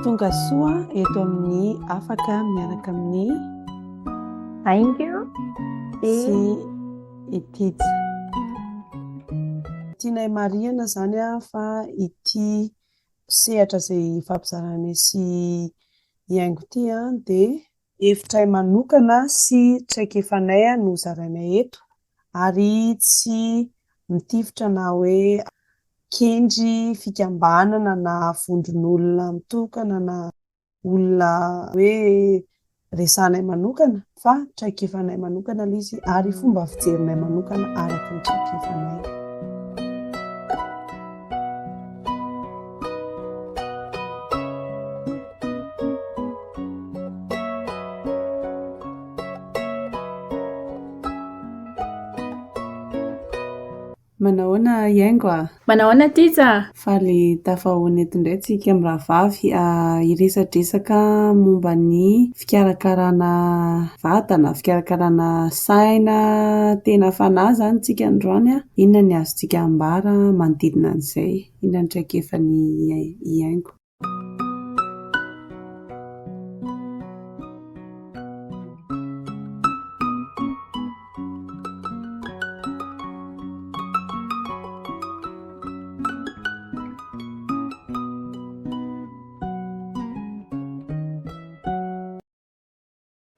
Tonga soa eto amin'ny afaka miaraka amin'ny Haingo sy i Tija. Tianay marihana izany fa ity sehatra izay ifampizarana sy i Haingo ity dia hevitray manokana sy traikefanay no zarainay eto ary tsy mitifitra na hoe kendry fikambanana na vondron'olona mitokana na olona hoe resahanay manokana fa traikefanay manokana ilay izy ary fomba fijerinay manokana araka ny traikefanay. Manahoana Haingo a! Manahoana Tija! Faly tafahoana eto indray tsika mirahavavy hiresadresaka momba ny fikarakarana vatana, fikarakarana saina, tena fanahy izany tsika androany. Inona ny azontsika ambara manodidina an'izay? Inona ny traikefan'i Haingo?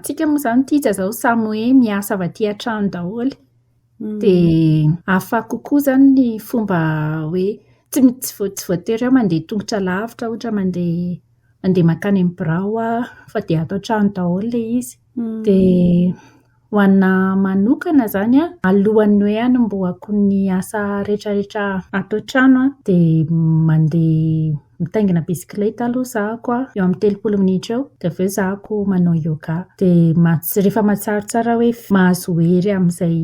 Tsika moa izany Tija izao samy hoe miasa avy aty an-trano daholo. Dia hafa kokoa izany ny fomba hoe tsy tsy voatery hoe mandeha tongotra lavitra ohatra mandeha mandeha mankany amin'ny birao aho fa dia ato an-trano daholo ilay izy. Dia ho anahy manokana izany an, alohan'ny hoe hanombohako ny asa rehetrarehetra ato an-trano an, dia mandeha mitaingina bisikileta aloha zahako an, eo amin'ny 30 minitra eo, dia avy eo zahako manao yoga. Dia rehefa mahatsiaro tsara hoe mahazo hery amin'izay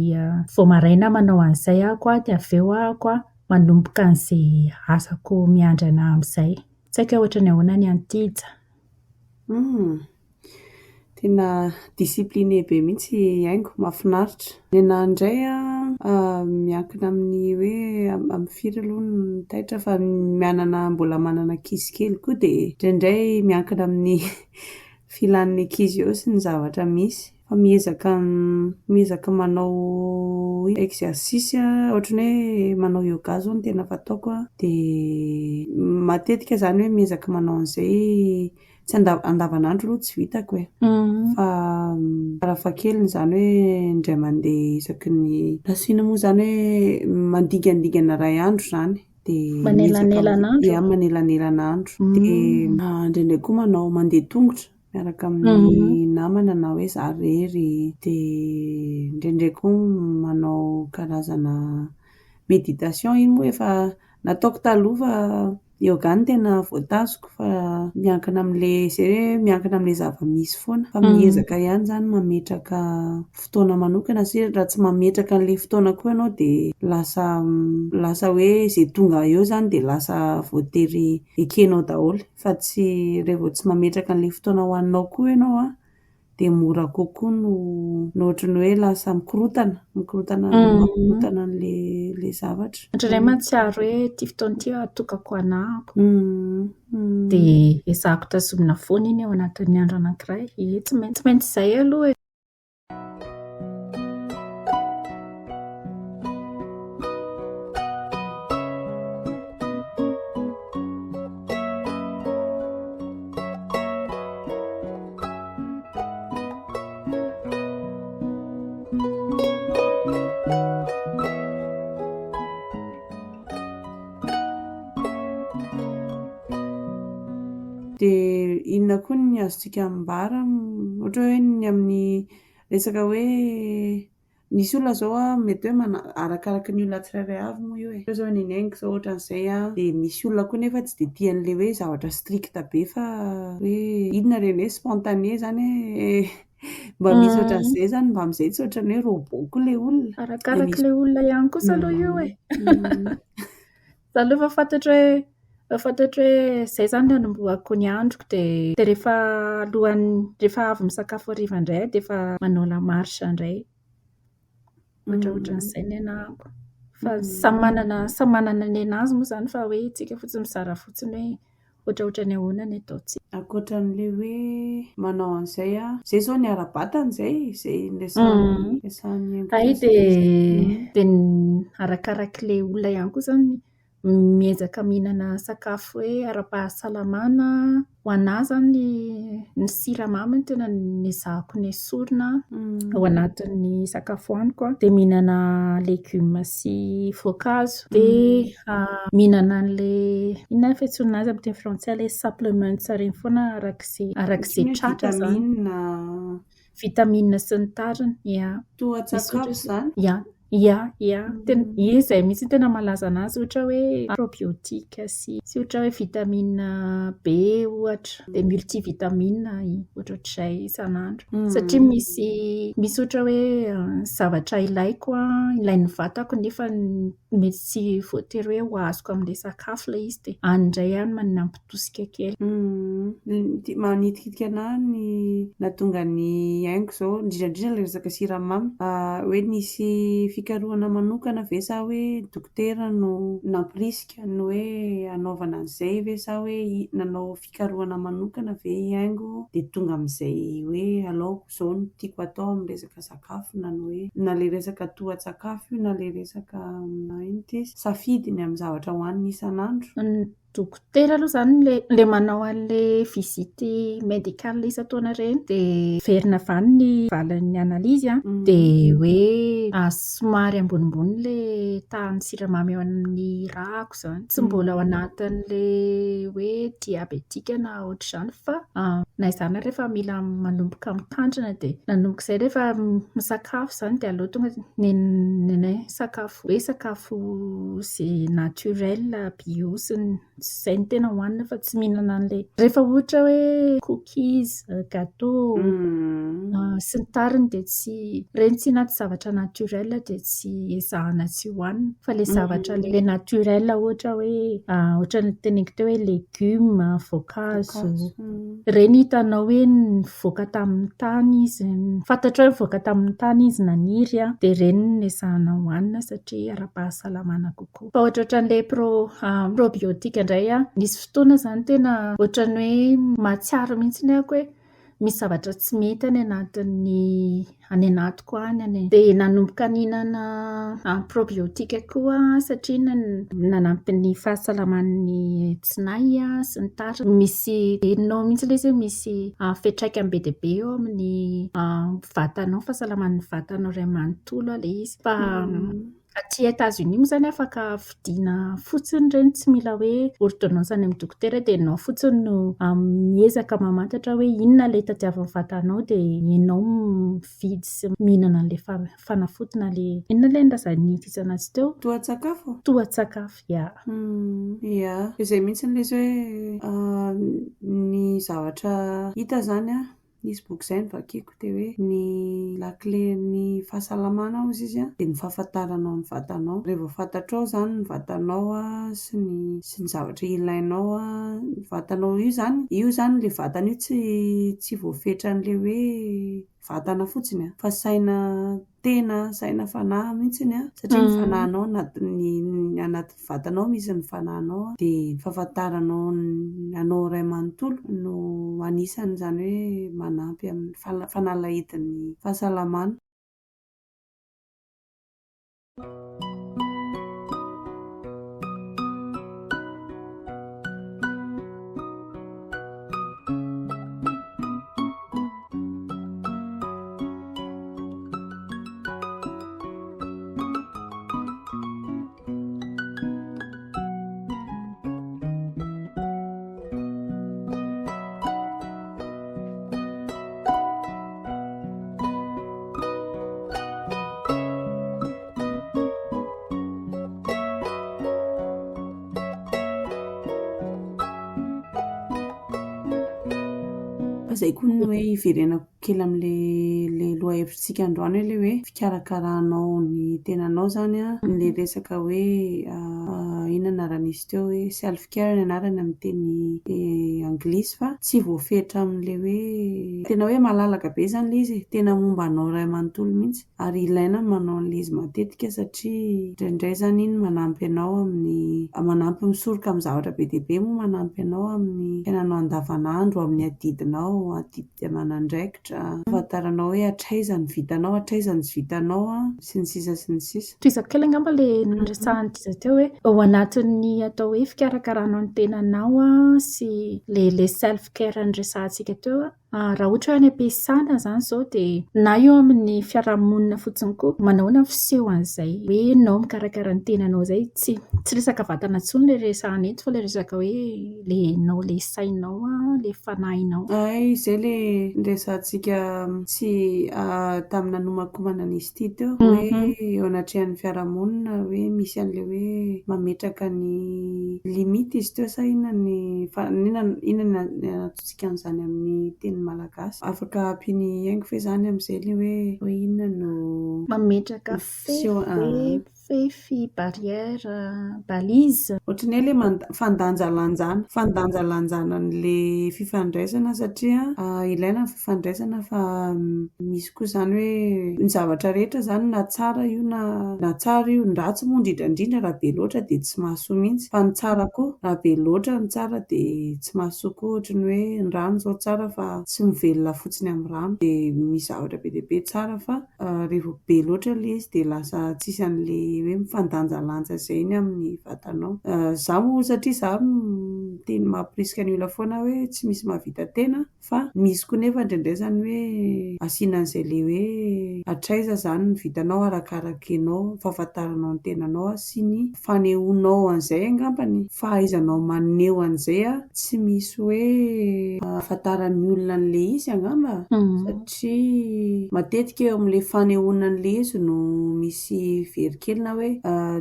vao maraina manao an'izay aho an, dia avy eo aho an manomboka an'izay asako miandry anahy amin'izay. Tsy haiko hoe ohatran'ny ahoana ny an'i Tija. Tena discipliné be mihitsy i Haingo, mahafinaritra. Ny anahy indray an, miankina amin'ny hoe amin'ny firy aloha no taitra fa manana mbola manana ankizy kely koa dia indraindray miankina amin'ny filan'ny ankizy eo sy ny zavatra misy. Fa miezaka miezaka manao exercice ohatran'ny hoe manao yoga izao no tena fataoko an, dia matetika izany hoe miezaka manao an'izay Tsy andavanandro aloha tsy vitako e. Fa farafahakeliny izany hoe indray mandeha isaky ny asiana moa izany hoe mandingandingana iray andro izany. Dia Manelanelan'andro? Ia, manelanelan'andro. Dia indraindray koa manao mandeha tongotra miaraka amin'ny namana na hoe izaho irery. Dia indraindray koa manao karazana méditation. Iny moa efa nataoko taloha fa Yoga no tena voatazoko fa miankina amin'ilay izay hoe miankina amin'ilay zava-misy foana fa miezaka ihany izany mametraka fotoana manokana satria raha tsy mametraka an'ilay fotoana koa ianao dia lasa lasa hoe izay tonga eo izany dia lasa voatery ekenao daholo fa tsy rehefa tsy mametraka an'ilay fotoana ho anao koa ianao an dia mora kokoa no no ohatran'ny hoe lasa mikorontana, mikorontana mampikorontana an'ilay ilay zavatra. Indraindray mahatsiaro hoe ity fotoana ity atokako anahako. Dia ezahako tazomina foana iny ao anatin'ny andro anankiray. Ie, tsy maintsy tsy maintsy izay aloha e. Dia inona koa ny azontsika ambara ohatra hoe ny amin'ny resaka hoe Misy olona izao an, mety hoe mana- arakaraka ny olona tsirairay avy moa io e. Ohatra izao ny anay izao ohatran'izay an, dia misy olona koa nefa tsy dia tia an'ilay hoe zavatra strict be fa hoe inona ireny hoe spontané izany e. Mba misy ohatran'izay izany, mba amin'izay tsy ohatran'ny hoe robot koa ilay olona. Arakaraka ilay olona ihany kosa aloha io e. Za aloha efa fantatro hoe efa fantatro hoe izay izany no hanombohako ny androko dia dia rehefa alohan'ny rehefa avy misakafo hariva indray aho dia efa manao la marche indray. Ohatrohatran'izay ny anahako. Fa samy manana samy manana ny an'azy moa izany fa hoe isika fotsiny mizara fotsiny hoe. Ohatrohatran'ny ahoana ny ataontsika? Ankoatran'ilay hoe manao an'izay an, izay izao ny ara-batana izay, izay resahan'ny resahan'ny haingo Hay teo izay. dia dia arakarak'ilay olona ihany koa izany miezaka mihinana sakafo hoe ara-pahasalamana. Ho an'ahy izany ny siramamy no tena nezahako nesorina ao anatin'ny sakafo hohaniko an. Dia mihinana legioma sy voankazo. Dia mihinana an'ilay, inona ny fiantsoana azy amin'ny teny frantsay, ilay supplements ireny foana arak'izay arak'izay tratra izany. Vitamine. Vitamine sy ny tariny, ia. Toa-tsakafo izany? Ia, ia, ia. Tena, ie izay mihitsy no tena malaza anazy, ohatra hoe probiotique sy sy ohatra hoe vitamine B ohatra, dia multivitamine ohatrohatr'izay isan'andro. Satria misy misy ohatra hoe zavatra ilaiko an, ilain'ny vatako nefa mety tsy voatery hoe ho azoko amin'ilay sakafo ilay izy dia any indray aho no manampy tosika kely. Manitikitika anà ny nahatonga ny haingo izao, indrindra indrindra ilay resaka siramamy. Hoe nisy fikarohana manokana ve sa hoe dokotera no nampirisika ny hoe hanaovana an'izay ve sa hoe nanao fikarohana manokana ve i Haingo dia tonga amin'izay hoe alao izao no tiako atao amin'ny resaka sakafo na ny hoe na ilay resaka tohan-tsakafo io na ilay resaka inona ity izy, safidy ny amin'ny zavatra hohanina isan'andro. Dokotera aloha izany ilay ilay manao an'ilay visite médicale isan-taona ireny dia miverina avy any ny valin'ny analyse an, dia hoe somary ambonimbony ilay tahan'ny siramamy eo amin'ny ràko izany. Tsy mbola ao anatin'ilay hoe diabetika na ohatr'izany fa na izany ary efa mila manomboka mitandrina dia nanomboka izay rehefa misakafo izany dia aleo tonga dia ny anay sakafo hoe sakafo izay naturel, bio sy ny izay no tena hohanina fa tsy mihinana an'ilay rehefa ohatra hoe cookies, gâteau sy ny tariny dia tsy ireny tsy anaty zavatra naturel dia tsy ezahana tsy hohanina fa ilay zavatra ilay naturel ohatra hoe ohatran'ny noteneniko teo hoe legioma, voankazo, ireny hitanao hoe nivoaka tamin'ny tany izy, fantatrao hoe nivoaka tamin'ny tany izy naniry an, dia ireny no ezahana hohanina satria ara-pahasalamana kokoa. Fa ohatrohatran'ilay pro- probiotique indray an, nisy fotoana izany tena ohatran'ny hoe mahatsiaro mihitsy aho hoe misy zavatra tsy mety any anatin'ny any anatiko any. Dia nanomboka nihinana probiotique koa aho satria nanampy ny fahasalaman'ny tsinay sy ny tariny. Misy henonao mihitsy ilay izy hoe misy fiantraikany be dia be eo amin'ny vatanao, fahasalaman'ny vatanao iray manontolo ilay izy. Fa Aty Etats-Unis moa izany afaka vidiana fotsiny ireny, tsy mila hoe ordonnance any amin'ny dokotera dia ianao fotsiny no miezaka mamantatra hoe inona ilay tadiavin'ny vatanao dia ianao mividy sy mihinana an'ilay fanafody na ilay, inona ilay nolazain'i Tija anazy teo? Tohan-tsakafo? Tohan-tsakafo, ia. Ia, izay mihitsy ilay izy hoe ny zavatra hita izany an, Nisy boky izay novakiako dia hoe ny lakilen'ny fahasalamana hozy izy dia ny fahafantaranao ny vatanao. Rehefa vao fantatrao izany ny vatanao sy ny sy ny zavatra ilainao, ny vatanao io izany, io izany ilay vatana io tsy tsy voafetran'ilay hoe vatana fotsiny fa saina tena saina fanahy mihitsy an, satria ny fanahinao anatin'ny anatin'ny vatanao misy ny fanahinao an, dia ny fahafantaranao ny anao iray manontolo no anisan'izany hoe manampy amin'ny fanalahidin'ny fahasalamana. Fa izay koa ny hoe hiverenako. kely amin'ilay ilay lohahevitritsika androany hoe ilay hoe fikarakaranao ny tenanao izany an, ilay resaka hoe inona anaran'izy teo hoe self care ny anarany amin'ny teny anglisy fa tsy voafetra amin'ilay hoe tena hoe malalaka be izany ilay izy e, tena momba anao iray manontolo mihitsy. Ary ilaina ny manao an'ilay izy matetika satria indraindray izany iny manampy anao amin'ny, manampy misoroka amin'ny zavatra be dia be moa manampy anao amin'ny fiainanao andavanandro, amin'ny adidinao, adidy aman'andraikitra, ahafantaranao hoe hatraiza ny vitanao, hatraiza ny tsy vitanao sy ny sisa sy ny sisa. Tohizako kely angamba ilay noresahan'i Tija teo hoe ao anatin'ny atao hoe fikarakaranao ny tenanao sy ilay self care noresahantsika teo. Raha ohatra hoe any am-piasana izany izao dia na eo amin'ny fiarahamonina fotsiny koa, manao ahoana ny fisehoan'izay hoe ianao mikarakara ny tenanao izay? Tsy tsy resaka vatana intsony ilay resahana eto fa ilay resaka hoe ilay ianao, ilay sainao, ilay fanahinao. Hay, izay ilay niresahantsika tsy tamin'ny nanomankomana an'izy ity teo hoe eo anatrehan'ny fiarahamonina hoe misy an'ilay hoe mametraka ny limite izy teo sa inona ny inona inona ny Antsika an'izany amin'ny teny malagasy. Afaka ampian'i Haingo ve izany amin'izay ilay hoe hoe inona no Mametraka fefy ve, fefy, barrière, balise. Ohatran'ny hoe ilay manda- fandanjalanjana, fandanjalanjana an'ilay fifandraisana satria ilaina ny fifandraisana fa misy koa izany hoe ny zavatra rehetra izany na tsara io na na tsara io, ny ratsy moa indrindra indrindra raha be loatra dia tsy mahasoa mihitsy fa ny tsara koa raha be loatra ny tsara dia tsy mahasoa koa ohatry ny hoe ny rano izao tsara fa tsy mivelona fotsiny amin'ny rano dia misy zavatra be dia be tsara fa rehefa be loatra ilay izy dia lasa tsisy an'ilay hoe mifandanjalanja izay ny amin'ny vatanao. Izaho moa satria izaho miteny mamporisika ny olona foana hoe tsy misy mahavita tena Fa misy koa nefa indraindray izany hoe asiana an'izay ilay hoe hatraiza izany ny vitanao arakaraka ianao, fahafantaranao ny tenanao sy ny fanehoanao an'izay angambany, fahaizanao maneho an'izay tsy misy hoe ahafantaran'ny olona an'ilay izy angamba satria matetika eo amin'ilay fanehoana an'ilay izy no misy very kely na hoe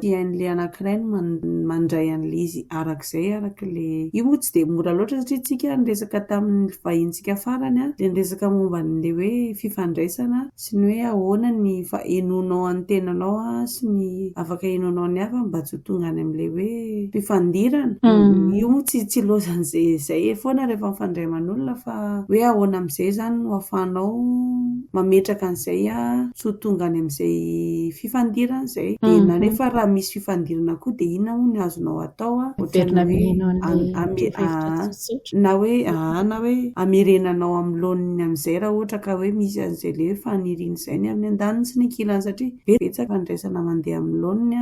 tsy hain'ilay anankiray ny mandray an'ilay izy arak'izay araka ilay, io moa tsy dia mora loatra satria tsika niresaka tamin'ny vahinintsika farany dia niresaka momba an'ilay hoe fifandraisana sy ny hoe ahoana ny henoinao an'ny tenanao sy ny afaka henoinao ny hafa mba tsy ho tonga any amin'ilay hoe fifandirana. Io moa tsy tsy ilaozan'izay izay foana rehefa mifandray aman'olona fa hoe ahoana amin'izay izany no ahafahanao mametraka an'izay tsy ho tonga any amin'izay fifandirana izay. Dia na nefa raha misy fifandirana koa dia inona moa ny azonao atao ohatran'ny hoe na hoe na hoe amerenanao amin'ny laoniny amin'izay raha ohatra ka hoe misy an'izay ilay hoe faniriana izay ny amin'ny andaniny sy ny ankilany satria betsaka fandraisana mandeha amin'ny laoniny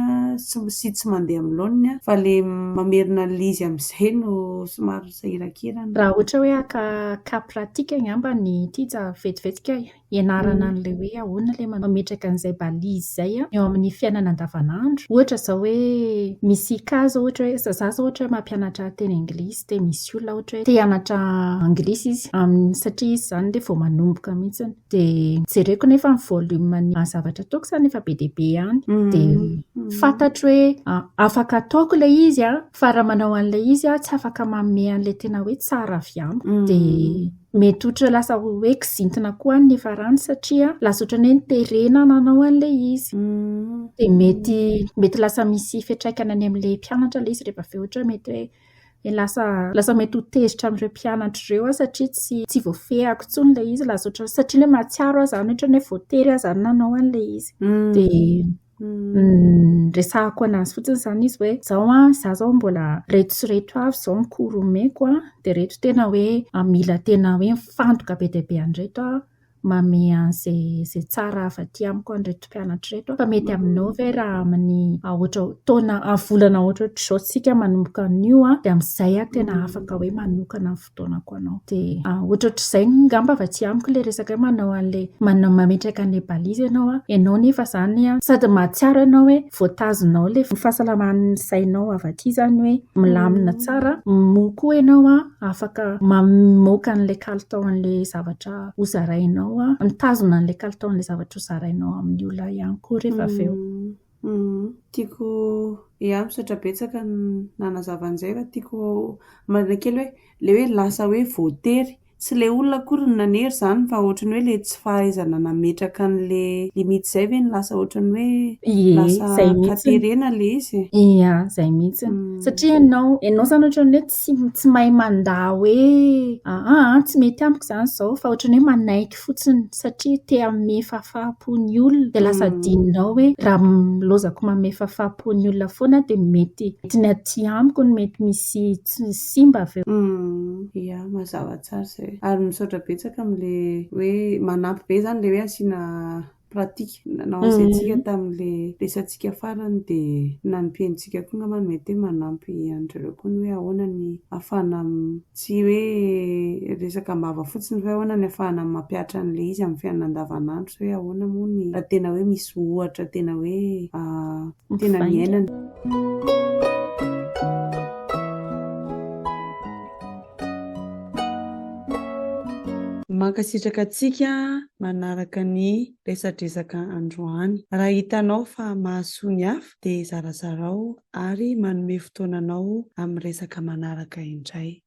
sy tsy mandeha amin'ny laoniny fa ilay mamerina an'ilay izy amin'izay no somary sahirankirana. Raha ohatra hoe haka cas pratique angamba ny Tija vetivetika Ianarana an'ilay hoe ahoana ilay mametraka an'izay balise izay eo amin'ny fiainana andavanandro. Ohatra izao hoe misy cas izao ohatra hoe za izao ohatra hoe mampianatra teny anglisy dia misy olona ohatra hoe te hianatra anglisy izy amin'ny satria izy izany ilay vao manomboka mihitsy. Dia jereko nefa ny volume ny zavatra ataoko izany efa be dia be ihany. Dia fantatro hoe afaka ataoko ilay izy fa raha manao an'ilay izy aho tsy afaka manome an'ilay tena hoe tsara avy amiko. Dia Mety ohatra lasa hoe kizintina koa any ny niafarany satria lasa ohatran'ny hoe noterena nanao an'ilay izy. Dia mety mety lasa misy fiantraikany any amin'ilay mpianatra ilay izy rehefa avy eo ohatra hoe mety hoe lasa lasa mety ho tezitra amin'ireo mpianatra ireo aho satria tsy tsy voafehiko intsony ilay izy lasa ohatra satria ilay mahatsiaro aho izany ohatran'ny hoe voatery aho izany nanao an'ilay izy. Dia Resahako anazy fotsiny izany izy hoe izao an, izaho izao mbola ireto sy ireto avy izao ny cours omeko an, dia ireto tena hoe mila tena hoe mifantoka be dia be an'ireto aho, manome an'izay izay tsara avy aty amiko an'ireto mpianatra ireto aho. Fa mety aminao ve raha amin'ny ohatra taona, volana ohatrohatr'izao isika manomboka an'io an, dia amin'izay aho tena afaka hoe manokana ny fotoanako anao. Dia ohatrohatr'izay angamba fa tsy amiko ilay resaka hoe manao an'ilay manao mametraka an'ilay balise ianao an, ianao nefa izany an, sady mahatsiaro ianao hoe voatazonao ilay fahasalaman'ny sainao avy aty izany hoe milamina tsara, moa koa ianao an afaka mamoaka an'ilay kalitao an'ilay zavatra hozarainao an, mitazona an'ilay kalitao an'ilay zavatra hozarainao amin'ny olona ihany koa rehefa avy eo. Tiako, ia misaotra betsaka nanazava an'izay fa tiako marihina kely hoe ilay hoe lasa hoe voatery. Tsy ilay olona akory no nanery izany fa ohatran'ny hoe ilay tsy fahaizana nametraka an'ilay limite izay ve no lasa ohatran'ny hoe Ie, lasa izay mihitsy. ankaterena ilay izy e? Ia, izay mihitsy. Satria ianao, ianao izany ohatran'ny hoe tsy tsy mahay mandà hoe aa tsy mety amiko izany izao fa ohatran'ny hoe manaiky fotsiny satria te hanome fahafaham-po ny olona. Dia lasa adinonao hoe raha lozako manome fahafaham-po ny olona foana aho dia mety ny aty amiko no mety misy tsy simba avy eo. Ia, mazava tsara izay. Ary misaotra betsaka amin'ilay hoe manampy be izany ilay hoe asiana pratique. Nanao an'izay tsika tamin'ilay resatsika farany dia na ny mpihainontsika koa angamba mety hoe manampy an-dry zareo koa ny hoe ahoana ny ahafahana tsy hoe resaka am-bava fotsiny fa hoe ahoana ny ahafahana mampihatra an'ilay izy amin'ny fiainana andavanandro sy hoe ahoana moa ny raha tena hoe misy ohatra tena hoe tena niainana. Mankasitraka antsika manaraka ny resadresaka androany. Raha hitanao fa mahasoa ny hafa dia zarazarao ary manome fotoana anao amin'ny resaka manaraka indray.